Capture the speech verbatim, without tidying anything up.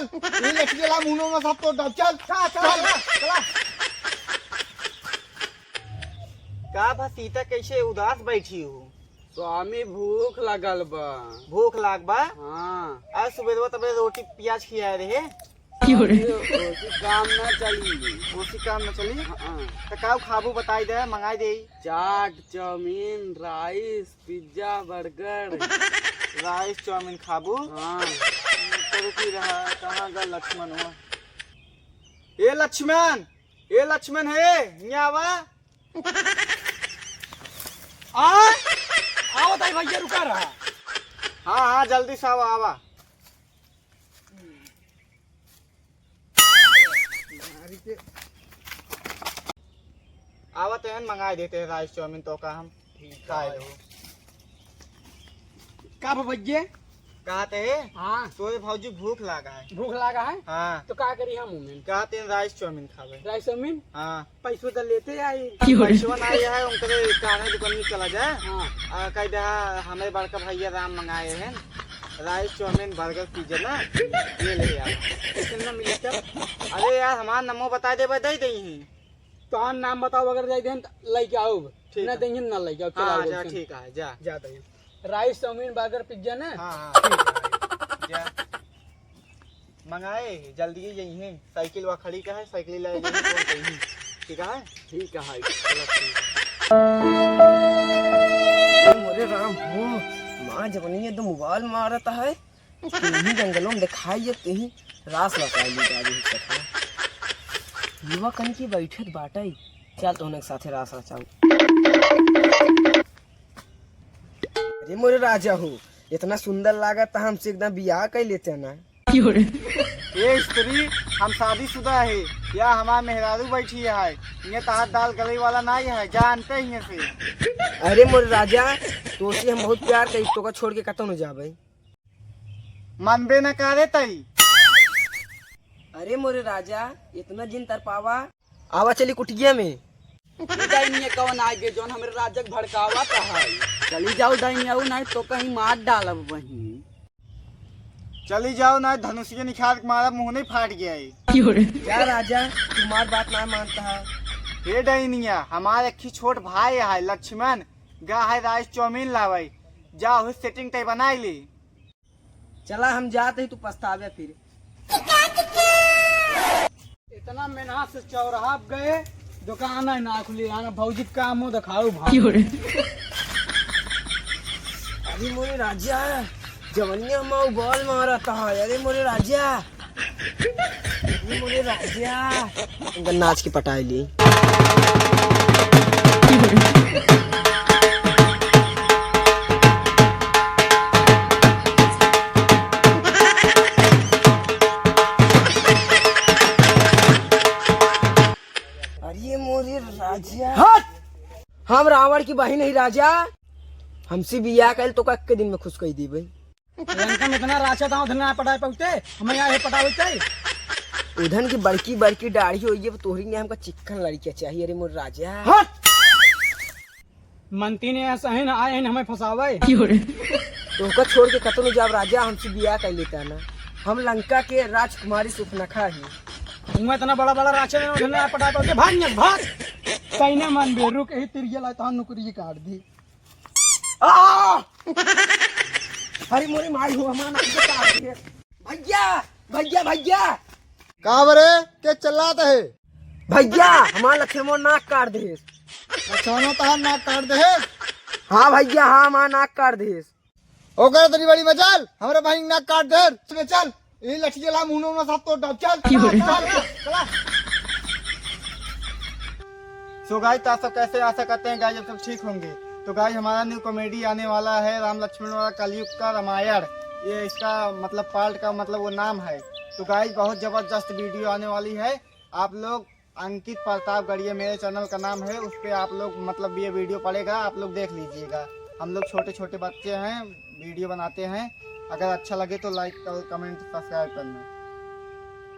ये लठिया ला मुंह में सब तोड़ डाल। चल, चल, चल, चल। चला। का बा सीता, कैसे उदास बैठी हो? स्वामी, भूख लागल बा। भूख लाग बा? हाँ। आज सुबेरवा तबे रोटी प्याज खियाए रहे। क्यों रे? ओसी काम ना चली। ओसी काम ना चली? हाँ। त का खाबू बताई दे, मंगाई दे। Chaat, chowmein, rice, pizza, burger. Rice, chowmein खाबू? हाँ। तो रुकी रहा, कहाँ गा लक्ष्मण हुआ? ए लक्ष्मण, ए लक्ष्मण हे, हियाँ आवा। आ? आवा ताई भैया, रुका रहा। हाँ, हाँ, जल्दी से आवा, आवा। आवत हैं, मंगाई देते हैं राइस चाउमीन तो का हम ठीक खाए है। लो। का बा भैया? कहते हैं, हाँ। तोरे भौजी भूख लागा है। भूख लागा है? हाँ। तो का करी हम उमें? कहते हैं राइस चाउमीन खावे। Rice chowmein? हाँ। पैसो तो लेते आई। पैसवा ना आया है, उनके काने दुकान में चला जाए। हाँ। आ, कह दे, "हाँ, हमारे बड़का भैया राम मंगाए हैं, राइस चाउमीन, बर्गर, पिज्जा ना, ये ले आओ।" कैसे ना मिली तब? अरे यार, हमारा नमो बता दे, दे दे ही। तोहार नाम बताओ, अगर जाई देन त लइके आउब। ठीक ना है। देंगे ना लइके आउब, चला हाँ, आउब जा, सुन। ठीक है, जा। जा दे। राइस, चाउमीन, बर्गर, पिज्जा ना? हाँ, हाँ। ठीक है। जा। मंगाए, जल्दी ही यही है। साइकिल वा खड़ी का है, साइकिल ले जाइए, कौन कहीं। ठीक है? ठीक है। चलो, ठीक है। मोरे राम हो, माँ जवनी एकदम उबाल मारत है। तेही जंगलों में देखाई, अब तेही रास रचाई ली जावे ही कथा। युवा कन की बैठत बाटई, चल तोहने के साथे रास रचाऊ। अरे मोरे राजा हो, इतना सुंदर लागत त हमसे एकदम बियाह कर लेते ना। ए स्त्री, हम शादीशुदा है, या हमार मेहरारू बैठी है, ये तहार दाल गले वाला नहीं है, जानते ही से। अरे मोरे राजा, तोसे हम बहुत प्यार करी, तोका छोड़ के कतौ न जाबे। मनबे न करे तई। अरे मोरे राजा, इतना जिन तरपावा। आवा चली कुटिया में। ई डाइनिया कौन आ गए, जौन हमरे राजा के भड़कावा त है? चली जाओ डाइनिया, ऊ नहीं तो कहीं मार डालब वहीं। चली जाओ, नहीं धनुषिया निखार के मारा, मुंह नहीं फाट गया है। जा राजा, तू मार बात ना मानता है। हे डाइनिया, हमार एक ही छोट भाई है लक्ष्मण, गा है राइस चाउमीन लावे, जा वही सेटिंग तय बनाई ली। चला हम जात ही, तू पछतावे फिर। इतना मेहनत से चौराहा पे गए, दुकान है ना खुली, यहाँ भौजी का मुंह दिखाओ भाई। अरे मोरे राजा, जवनिया माऊ बॉल मारत है। अरे मोरे राजा, अरे मोरे राजा, इनका नाच के पटाई ली। अरे मोरे राजा। हट! हम रावण की बहिन ही राजा, हमसे बियाह कइल तो का एक दिन में खुश कइ दीबे। लंका में इतना राछा था, उधर ना पटाए पहुँचते, हमें यहाँ है पटावे चाहिए। उधन की बड़की बड़की दाढ़ी होई है, तोहरी ने हमका चिक्कन लड़किया चाहिए रे मोर राजा। हट! मंत्री ने ऐसा है ना आए हैं हमें फंसावे। तोहका छोड़ के कतनो जाब राजा, हमसे बियाह कर लेता ना। हम लंका के राजकुमारी सुपनखा ही। तुम इतना बड़ा बड़ा राछा है, उधर ना पटाए पहुँचते, भाग यहाँ से, भाग। कहीं ना मन बे, रुक, यही तिरिया ला तो हम नुकरी काट दी। आ! अरे मोरे माई हो, हमार नाक के काट दिए। भैया, भैया, भैया। का बरे, के चिल्लात है? भैया, हमार लक्ष्मण नाक काट दे। लक्ष्मण तहार नाक काट दे? हाँ भैया, हाँ, हमार नाक काट दे। ओकर तनी बड़ी मजाल, हमरे भाई नाक काट दे। चल, चल। ये लठिया ला मुंह में सब तोड़ डाल। चल, चल, चल, चल। So guys, तो आप सब कैसे, आशा करते हैं guys आप सब ठीक होंगे। तो guys, हमारा new comedy आने वाला है राम लक्ष्मण वाला कलयुग का रामायण। ये इसका मतलब part का मतलब वो नाम है। तो guys, बहुत जबरदस्त video आने वाली है। आप लोग अंकित प्रतापगढ़िया मेरे channel का नाम है, उस पे आप लोग मतलब ये video पड़ेगा, आप लोग देख लीजिएगा। हम लोग छोटे छोटे बच्चे हैं, video बनाते हैं। अगर अच्छा लगे तो like, comment, subscribe करना।